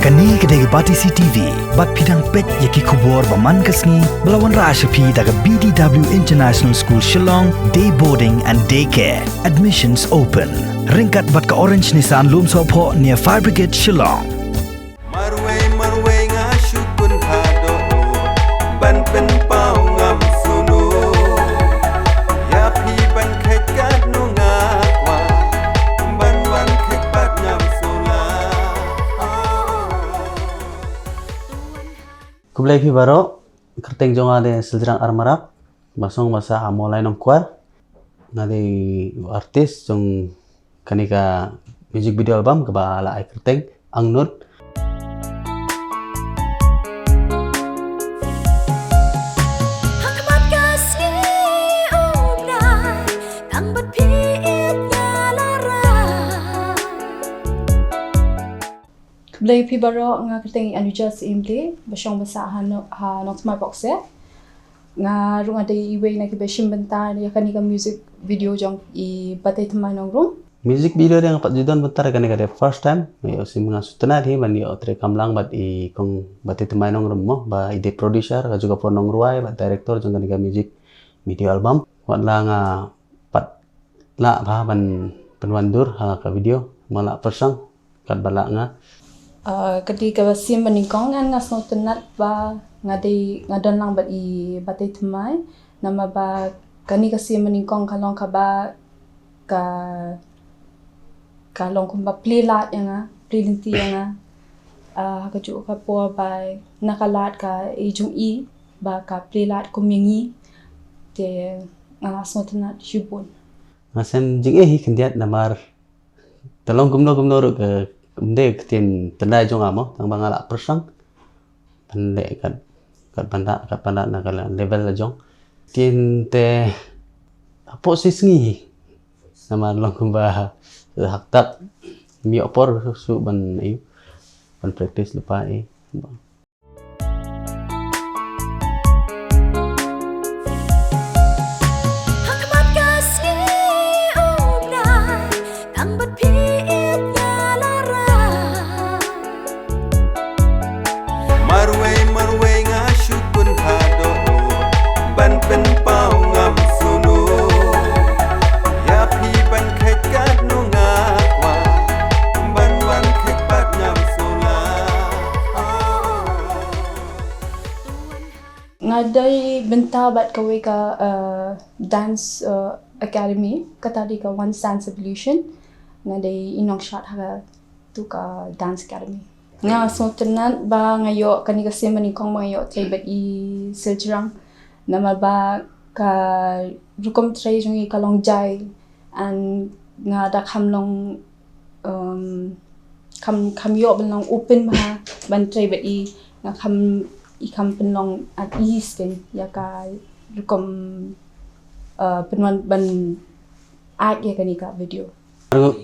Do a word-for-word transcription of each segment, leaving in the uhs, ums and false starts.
Kane ka dei ka Batesi T V, bad phi dang peit ïa ki khubor ba man ka sngi, ba la wanrah sha phi da ka B D W International School Shillong, Day Boarding and Day Care. Admissions open. Ryngkat bad ka Orange Nissan Lumsohphoh near Fire Brigade Shillong. Marwei marwei nga shu pun haduh ban pynpaw ngam sunu. Ïa phi ban khet kat nu nga kwah, ban wan khet pat ngam sula. Khublei phi baroh, kyrteng jong nga dei Siljrang Armarak, ba song ba sah ha Mawlai Nongkwar. Nga dei artist jong kane ka music video album kaba la ai kyrteng Angnud. Hakmat ka sngi u Blai, tang bad phi ïeit ïa la ra. Khublei phi baroh, nga kyrteng i Anuja Syiem Blei, ba shong ba sah ha no-, ha Nongthymmai Boxer. Nga ruh nga dei iwei na kiba shim bynta ïa kane ka music video jong i Batei Thymmai Nongrum. Music video dang pat ju don bynta, kane ka dei first time. Nga ïoh sim, nga sngewtynnat hi ban ïoh treikam lang bad i kong Batei Thymmai Nongrum mo, ba i dei producer, ka ju ka por nongrwai, bad director jong kane ka music video album. Wat la nga pat lah bha ban pynwandur ha ka video, ma lah pyrshang katba lah nga. Ah, ka dei kaba siem banyngkong, ngan, nga sngewtynnat ba nga dei, nga don lang bad i Batei Thymmai. Namar ba kane ka siem banyngkong ka long kaba ka, ka long kumba plie lad ïa nga, plie lynti ïa nga. Ah, ha kajuh ka por ba na ka lad ka i jong i, ba ka plie lad kum ïa ngi. Te nga la sngewtynnat shibun. Nga sngew jingeh hi khyndiat namar te long kumno kumno ruh ka, ym dei ka ktien tyndai jong nga mo, tang ba nga la pyrshang ban leh kat, kat ban da, kat ban da na ka level la jong. Ktien te hapoh shi sngi hi. Namar long kumba haktak ym ïoh por shuh ban, ïoh ban practice lypa, eh. Hakmat ka sngi u Blai, tang bad phi ïeit ïa la ra. Marwei marwei nga shu pun haduh ban pynpaw ngam sunu. Ïa phi ban khet kat nu nga kwah, ban wan khet pat ngam sula. Nga dei bynta bad kawei ka, eh, dance, eh, academy, kata dei ka One Dance Evolution. Nga dei i nongshad ha katu ka dance academy. Nga sngewtynnat ba nga ïoh kane ka sien banyngkong ba nga ïoh trei bad i Siljrang. Namar ba ka rukom trei jong i ka long jai. And nga da kham long, um, kham, kham ïoh ban long open bha ban trei bad i, nga kham, i kham pynlong at ease kein ïa ka rukom, uh, pynwan ban act ïa kane ka video.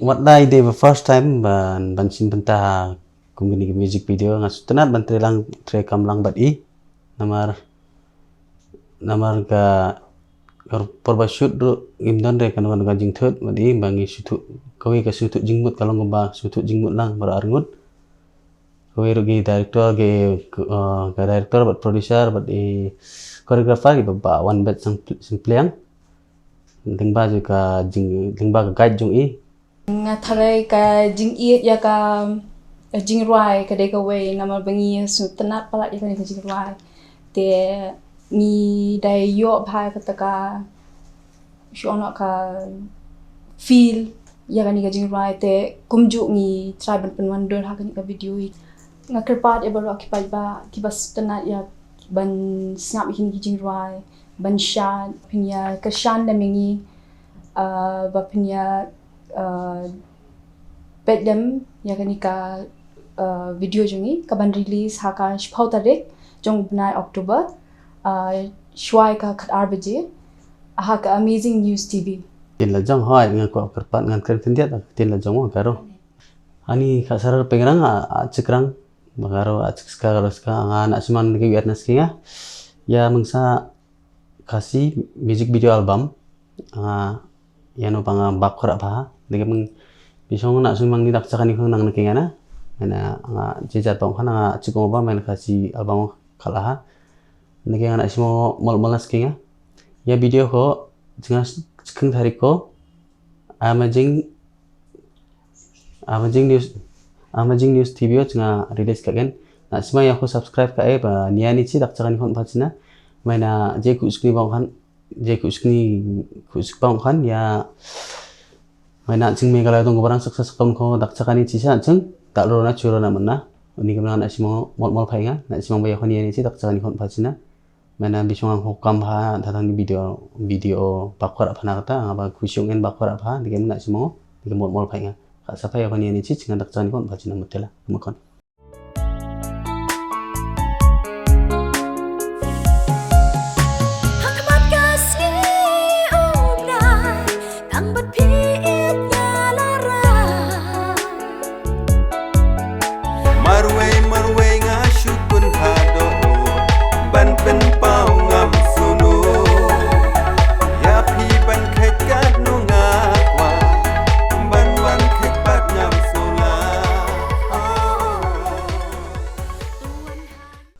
Wat la i dei ba first time ban, ban shim bynta kum kane ka music video, nga sngewtynnat ban trei lang, treikam lang bad i. Namar, namar ka, ka por ba shoot ruh ngim don re kano kano ka jingthut bad i, ba ngi sngewthuh, kawei ka sngewthuh jingmut, ka long kumba sngewthuh jingmut lang baroh arngut. Kawei ruh ki director ki, eh, ka director bad producer bad i choreographer kiba, ba wan bad sang, sang pliang. Lyngba ju ka jing, lyngba ka guide jong i. Nga tharai ka jingïeit ïa ka, eh, jingrwai ka dei kawei namar ba ngi sngewtynnat palat ïa kane ka jingrwai. Te ngi dei ïoh bha ïa kata ka, shu ong noh, ka feel ïa kane ka jingrwai, te kumjuh ngi try ban pynwandur ha kane ka video. Nga kyrpad ïa baroh ki paidbah kiba sngewtynnat ïa ban sngap ïa kine ki jingrwai, ban shad, phin ïa kyrshan lem ïa ngi, ah, ba phin ïa, ah, peit lem ïa kane ka, ah, video jong ngi kaban release ha ka shiphew tarik jong u bnai October, ah, shwa ïa ka khatar baje ha ka Amazing News T V. Ktien la jong, hooid, nga kwah kyrpad, ngan kren khyndiat ktien la jong mo Garo. Ani ka sarar pengrang a, a chikrang, ba Garo a chikska, Garo ska, nga na sumang ne ki wiat na skinga. Ïa mangsa Khasi music video album. Nga ïano ba nga bak khora ba. Dei ka meng bisong na sumang ni dak chakani khong nang ne kinga na. Nga, nga jijat bang khan nga chikum ba main Khasi album khala ha. Nake nga na simo mol mol na skinga. Ya video ko, jinga sking tari ko. Amazing, Amazing News, Amazing News T V o jinga release ka gen. Na sima ya ko subscribe ka e ba nia ni chi dak chakani kon pachina. Maina je ku skni bang khan, je ku skni ku skni bang khan ya. Maina ching Meghalaya dong barang success kon ko dak chakani chi sa ching. Tak lo na churo na mana. Uni kemna na simo mol mol phai nga. Na simo ba ya ko nia ni chi dak chakani kon pachina. Maina bisong ang hukam ha, tadang ni video, video bakwara phana kata, nga ba kusiong en bakwara pha, dike mna simo, dike mol mol phai nga. Ka sa phai ko ni ni chi, chinga dak chani kon, pha china mutela, makon. Hakmat ka sngi u Blai, tang bat phi it ïa la ra. Marwei marwei nga shu kun hadoh ban pynpaw ngam sunu. Ïa phi ban khet kat nu nga kwah ban wan khet pat ngam sula.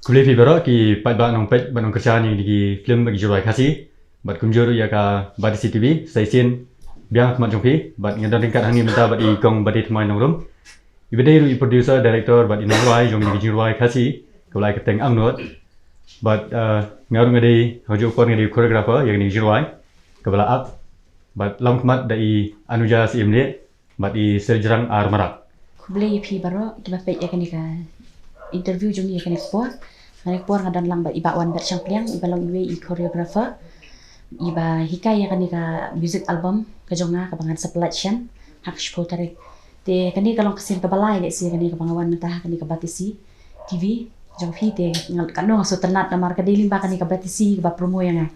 Khublei phi baroh ki paidbah nongpeit bad nongkyrshan ïa ki film bad ki jingrwai Khasi. Bad kumjuh ruh ïa ka Batesi T V, sa shisien biang khmat jong phi, bad nga don ryngkat hangne mynta bad i kong Bathymmai Nongrum. Iba dei ruh i producer, director, bad i nongrwai jong kine ki jingrwai Khasi, kaba la ai kyrteng Angnud. Bad, eh, nga ruh nga dei, ha kajuh ka por nga dei choreographer ïa kine ki jingrwai kaba la ap. Bad lam khmat da i Anuja Syiemlieh bad i Syrjrang R Marak. Khublei ïa phi baroh kiba peit ïa kane ka interview jong ngi ïa kane ka por. Kane ka por nga don lang bad i Bah Wanbert Shangpliang, iba long iwei i choreographer, iba hikai ïa kane ka music album ka jong nga kaba ngan sa pyllait shen ha ka shiphew tarik. Te kane ka long ka sien kaba lai lehse kane kaba nga wan mynta ha kane ka Batesi T V jong phi, te nga, katno nga sngewtynnat namar ka dei lyngba kane ka Batesi kaba promo ïa nga.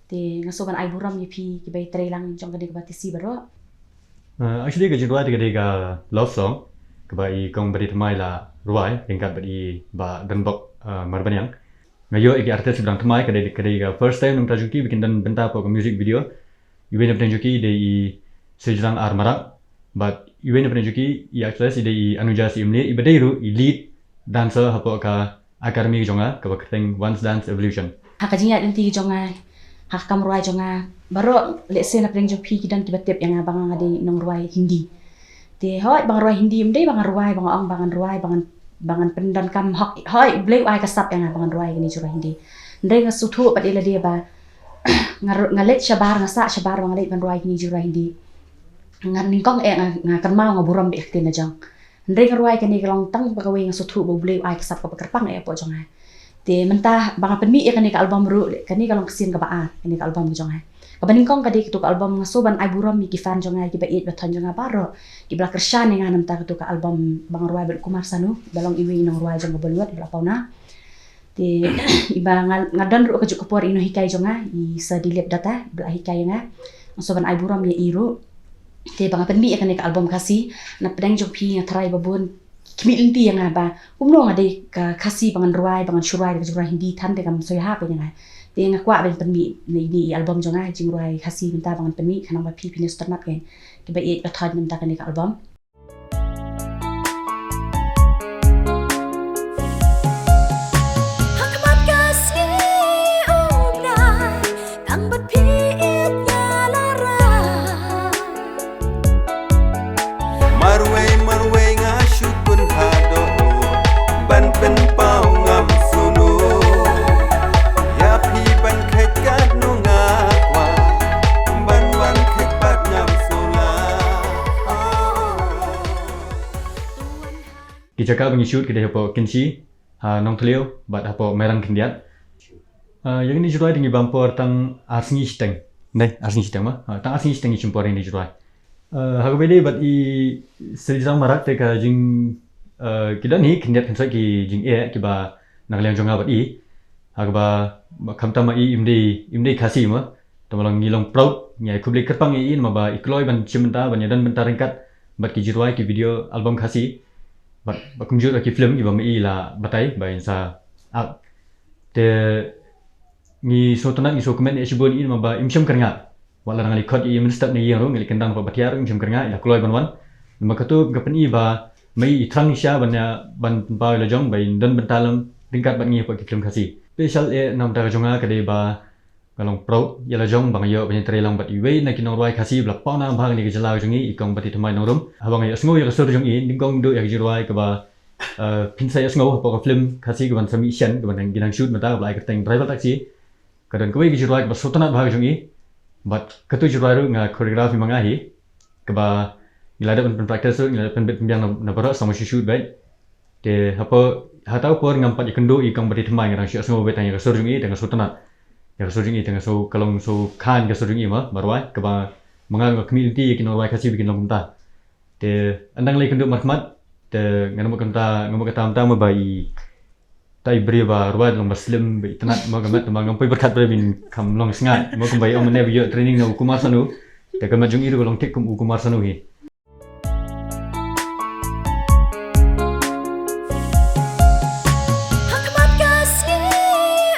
Te nga sngewbha ban ai burom ïa phi kiba ïatrei lang jong kane ka Batesi baroh. Uh, actually ka jingrwai te ka dei ka love song kaba i kong Bathymmai la rwai ryngkat bad i Bah Donbok, uh, Marbaniang. Nga ïoh ïa ki artist ba dang thymmai, ka dei, ka dei ka first time na ka bynta jong ki ba kin don bynta hapoh ka music video. Iwei na pdeng jong ki dei i Syrjrang R Marak bad iwei na pdeng jong ki i actress i dei i Anuja Syiemlieh, iba dei ruh i lead dancer hapoh ka academy jong nga kaba kyrteng Once Dance Evolution. Ha ka jingïaid lynti jong nga, ha ka kam rwai jong nga, baroh lehse na pdeng jong phi ki don kiba tip ïa nga ba nga dei nongrwai Hindi. Te hooid ba nga rwai Hindi, ym dei ba nga rwai ba nga ong ba ngan rwai ba ngan, ba ngan pyndonkam hok, hooid Blei u ai ka sap ïa nga ba ngan rwai kine jingrwai Hindi. Hynrei nga sngewthuh pat ïa lade ba nga, nga leit shabar, nga sah shabar ba nga leit ban rwai kine jingrwai Hindi. Nga nyngkong eh nga, nga kynmaw, nga burom bad ïa ka ktien la jong. Hynrei nga rwai kane ka long tang ba kawei nga sngewthuh ba U Blei u ai ka sap kaba kyrpang eh hapoh jong nga. Te mynta ba nga pynmih ïa kane ka album ruh, kane ka long ka sien kaba ar, kane ka album ka jong nga. Kaba nyngkong ka dei kato ka album, nga sngewbha ban ai burom ïa ki fan jong nga, kiba ïeit ba thoiñ jong nga baroh, kiba la kyrshan ïa nga na bynta kato ka album ba nga rwai bad u Kumar Sanu, ba long iwei i nongrwai jong ka Bollywood, ba la pawna. Te iba nga, nga don ruh kajuh ka por i nonghikai jong nga, i Sir Dilip Datta, ba la hikai ïa nga. Nga sngewbha ban ai burom ïa i ruh. Te ba nga pynmih ïa kane ka album Khasi, na pdeng jong phi nga tharai ba bun ki mih lynti ïa nga ba kumno nga dei ka Khasi ba ngan rwai, ba ngan shu rwai da ka jingrwai Hindi, than te kam soi ha phi ïa nga. Te nga kwah ban pynmih na ine i album jong nga, jingrwai Khasi mynta ba ngan pynmih, khnang ba phi phin ïoh sngewtynnat, kiba ïeit ba thoiñ, na bynta kane ka album. Hakmat ka sngi u Blai, tang bad phi it ïa la ra. Marwei marwei nga shu kun hadoh ban pynpaw ngam sunu. Ïa phi ban kheit kat nu nga kwah ban wan kheit pat ngam sula. Ki jaka ba ngi shoot ki dei hapoh Kynshi, ha Nongthliew bad hapoh Mairang khyndiat. Ah, ïa kine ki jingrwai te ngi bam por tang ar sngi shiteng. Dei, ar sngi shiteng ma. Ah, tang ar sngi shiteng ngi shim por ïa kine ki jingrwai. Ah, ha kaba ïadei bad i Syrjrang Marak te ka jing, ah, ki don hi khyndiat khynsoit ki jingeh kiba na ka liang jong nga bad i. Ha kaba khamtam ma i im dei, im dei Khasi ma. Te ma long ngi long proud, ngi ai khublei kyrpang ïa i namar ba i kloi ban shim bynta, ban ïadon bynta ryngkat bad ki jingrwai, ki video album Khasi. Bad, bad kumjuh ki film kiba ma i la batai ba in sa act. Te ngi sngewtynnat, ngi sngewkmen ïa i shibun, i namar ba im shym kyrngah. Wat la nga leit khot ïa i mynstep ne ïeng ruh, nga leit kyndang hapoh Bathiah ruh im shym kyrngah, i la kloi ban wan. Namar katu ka pyni ba Mei i thrang sha ban ïa ban pynpaw ïa la jong ba in don bynta lem ryngkat bad ngi hapoh ki film Khasi. Special eh namar ka jong nga ka dei ba nga long proud ïa la jong ba nga ïoh ban ïatrei lang bad iwei na ki nongrwai Khasi ba la paw nam bha ha kane ka jylla ka jong ngi, i Kong Batithymmai Nongrum. Haba nga ïohsngew ïa ka sur jong i, nyngkong duh ïa ka jingrwai kaba, eh, phin sa ïohsngew hapoh ka film Khasi kaban sa mih shen, kaban nang, ki nang shoot mynta, kaba la ai kyrteng Driver Taxi. Ka don kawei ka jingrwai kaba sngewtynnat bha ka jong i. Bad katu jingrwai ruh nga choreograph ïa ma nga hi. Kaba ngi la dep pyn practice ruh, ngi la dep pynbit pynbiang na, na baroh sa ma shu shoot beit. Te hapoh, ha ta u por ngam pat ïakynduh ïa i Kong Batithymmai, nga dang shu ïohsngew beit tang ïa ka sur jong i, te nga sngewtynnat. Ïa ka sur jong i, te nga sngew ka long sngewkhan ka sur jong i ma, marwai, kaba ma nga nga khmih lynti ïa ki nongrwai Khasi ba kin long kumta. Te ynda nga la ïakynduh markhmat, te nga mut kumta, nga mut kata mynta ma ba i, ta i briew ba rwai long ba slim, ba i tynnat ma ka met, ma ngam poi byrkhat briew ba in kham long sngat, ma kumba i ong mynne ba ïoh training na u Kumar Sanu. Te ka met jong i ruh ka long thik kum u Kumar Sanu hi. Ha khmat ka sngi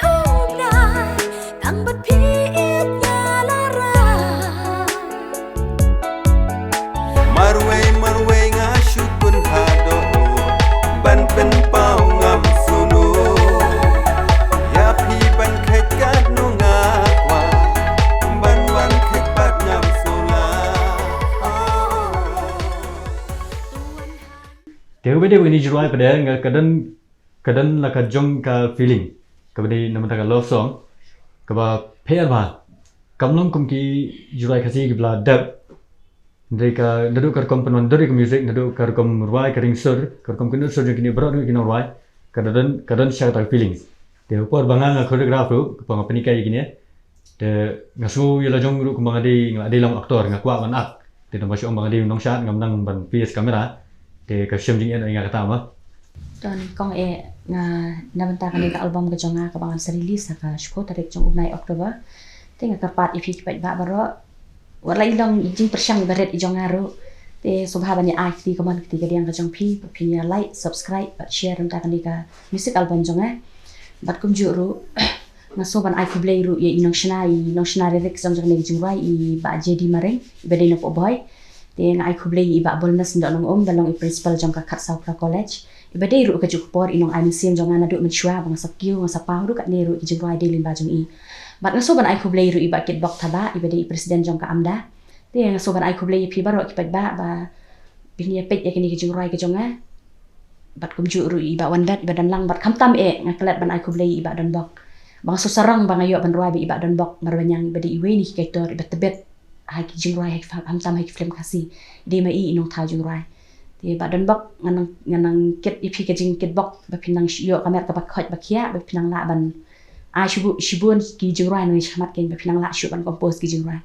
u Blai, tang bad phi ïeit ïa la rah. Marwei marwei nga shu pynhadoh ban pynpaw ngam sngewthuh. Ïa phi ban kheit katno nga kwah, ban wan kheit pat ngam sngewlah. Te kaba dei ba kane ka jingrwai pat de nga ka don, ka don la ka jong ka feeling, kaba dei namar ka love song, kaba pher bha. Kam long kum ki jingrwai Khasi kiba la dep. Hynrei ka, naduh ka rukom pynwan dur ïa ka music, naduh ka rukom rwai, ka ring sur, ka rukom kynnoh sur jong kine baroh ki nongrwai, ka don, ka don shisha kata ka feelings. Te ha ka por ba nga nga choreograph ruh, ka por nga pynhikai ïa kine, te nga sngew ïa la jong ruh kumba nga dei, nga dei long actor, nga kwah ban act. Te tang ba shu ong ba nga dei u nongshad, ngam nang ban face camera. Te ka shem jingeh na nga kata ma. Don kong eh, nga na bynta kane ka album ka jong nga kaba ngan sa release ha ka shiphew tarik jong u bnai October. Te nga kyrpad ïa phi ki paidbah baroh, wat la i long jingpyrshang iba rit i jong nga ruh, te sngewbha ban ïa ai kti ka mon kti ka diang ka jong phi, ba phin ïa like, subscribe bad share na bynta kane ka music album jong nga. Bad kumjuh ruh, nga sngew ban ai khublei ruh ïa i nongshna, i nongshna lyrics jong kane ka jingrwai, i Bah J D Maring, iba dei na Pohbhoi. Te nga ai khublei ïa i Bah Bolnes Ndoh Nongum, ba long i principal jong ka Khadsawphra College, iba dei ruh kajuh ka por i nongai mynsiem jong nga naduh mynshuwa ba nga sa kiew, nga sa paw ruh katne ruh ki jingrwai dei lyngba jong i. Bad nga sngew ban ai khublei ruh ïa i Bah Kitbok Thabah, iba dei i president jong ka AMDA. Te nga sngew ban ai khublei ïa phi baroh ki paidbah ba phin ïa peit ïa kane ka jingrwai ka jong nga. Bad kumjuh ruh ïa i Bah Wanbet iba don lang, bad khamtam eh nga klet ban ai khublei ïa i Bah Donbok. Ba nga sngew sarong ba nga ïoh ban rwai bad i Bah Donbok Marbaniang, iba dei iwei na ki kaitor iba tbit ha ki jingrwai, ha ki fa-, khamtam ha ki film Khasi. I dei ma i i nongthaw jingrwai. Te Bah Donbok, nga nang, nga nang kit ïa phi ka jingkitbok ba phin nang ïoh ka met kaba khoit ba khiah, ba phin nang lah ban ai shibun, shibun ki jingrwai na shakhmat kein, ba phin nang lah shuh ban compose ki jingrwai.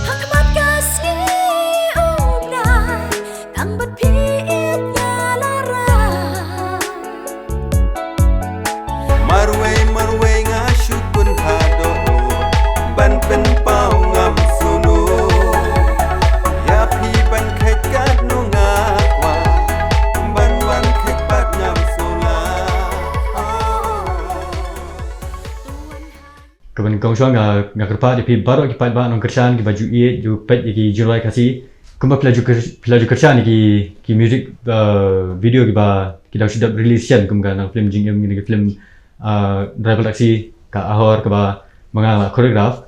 Ha khmat ka sngi u Blai, tang bad phi ïeit ïa la rah. Marwei marwei nga shu pynhadoh ban pynpaw ngam sngewthuh. Ïa phi ban kheit katno nga kwah, ban wan kheit pat ngam sngewlah. Kaba nyngkong shuwa nga, nga kyrpad ïa phi baroh ki paidbah nongkyrshan kiba ju ïeit ju peit ïa ki jingrwai Khasi. Kumba phi la ju kyr-, phi la ju kyrshan ïa ki, ki music, uh, video kiba ki dang shu dep release shen, kum ka na ka film Jingim, kine ki film, uh, Driver Taxi, ka Ahor kaba ma nga la choreograph.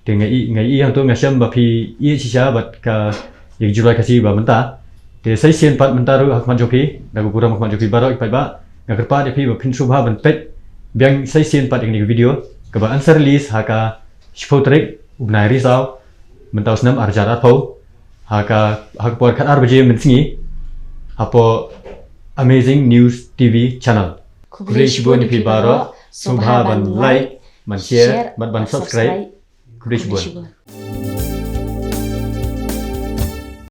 Te nga i, nga i hangto nga shem ba phi ïeit shisha bad ka ïa ki jingrwai Khasi ba mynta. Te sa shisien pat mynta ruh ha khmat jong phi, da ka burom ha khmat jong phi baroh ki paidbah, nga kyrpad ïa phi ba phin sngewbha ban peit biang sa shisien pat ïa kane ka video kaba yn sa release ha ka shiphew tarik u bnai Risaw mynta u snem ar hajar arphew, ha ka, ha ka por khatar baje mynsngi, hapoh Amazing News T V channel. Khublei shibun ïa phi baroh, sngewbha ban like, ban share bad ban subscribe. Khublei shibun.